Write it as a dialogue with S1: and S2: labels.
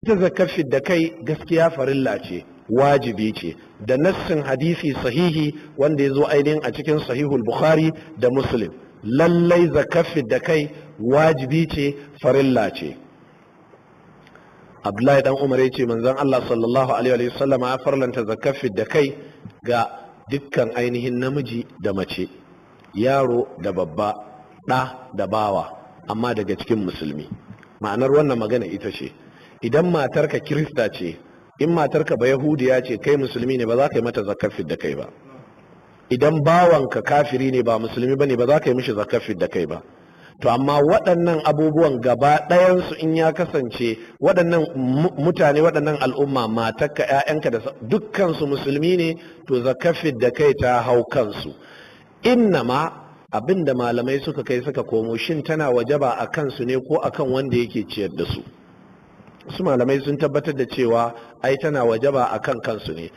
S1: Ita zakar da kai gaskiya farilla ce, wajibi ce, da nassin hadisi sahihi wanda ya zo ainihin a cikin Sahihul Bukhari da Muslim. Lallai zakar da kai wajibi ce, farilla ce. Abdullahi dan Umar ya ce manzon Allah sallallahu alaihi wasallam ya farlanta zakar da kai ga dukkan ainihin namiji da mace, yaro da babba, ɗa da bawa, amma daga cikin musulmi. Ma'anar wannan magana ita ce, idan matarka Kirista ce, in matarka ba Yahudiya ce, kai musulmi ne, ba za ka yi mata zakar da kai ba. Idan bawanka kafiri ne, ba musulmi bane, ba za ka yi mishi zakar da kai ba. To amma waɗannan abubuwan gaba ɗayansu, in ya kasance waɗannan mutane, waɗannan al'umma, matarka, 'ya'yanka da dukkansu musulmi ne, to zakar da kai ta hau kansu. Innama abin da malamai suka kai suka komo, shin tana wajaba a kansu ne ko akan wanda yake ciyar da su? Su malamai sun tabbatar da cewa ai tana wajaba a kan kansu ne.